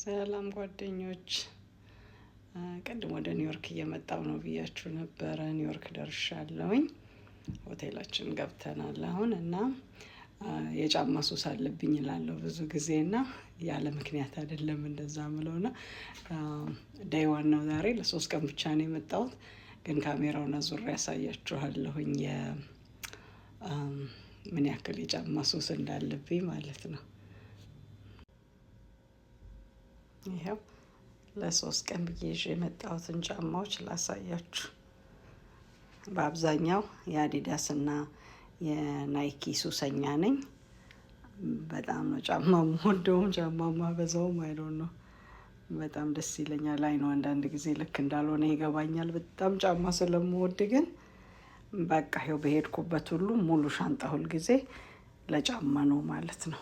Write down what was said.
ሰላም ጓደኞች፣ ቅድም ወደ ኒውዮርክ እየመጣው ነው ብያችሁ ነበረ። ኒውዮርክ ደርሻለሁኝ። ሆቴላችን ገብተናል አሁን። እና የጫማ ሱስ አለብኝ እላለሁ ብዙ ጊዜ፣ እና ያለ ምክንያት አይደለም እንደዛ ምለው። ና day one ነው ዛሬ። ለ3 ቀን ብቻ ነው የመጣሁት፣ ግን ካሜራውን አዙሬ ያሳያችኋለሁኝ ምን ያክል የጫማ ሱስ እንዳለብኝ ማለት ነው። ይኸው ለ3 ቀን ብዬ ይዤ የመጣሁትን ጫማዎች ላሳያችሁ። በአብዛኛው የአዲዳስ እና የናይኪ ሱሰኛ ነኝ። በጣም ነው ጫማ የምወደውም ጫማ ማበዛውም፣ I don't know፣ በጣም ደስ ይለኛል። I know አንዳንድ ጊዜ ልክ እንዳልሆነ ይገባኛል። በጣም ጫማ ስለምወድ ግን በቃ ይኸው በሄድኩበት ሁሉ ሙሉ ሻንጣ ሁል ጊዜ ለጫማ ነው ማለት ነው።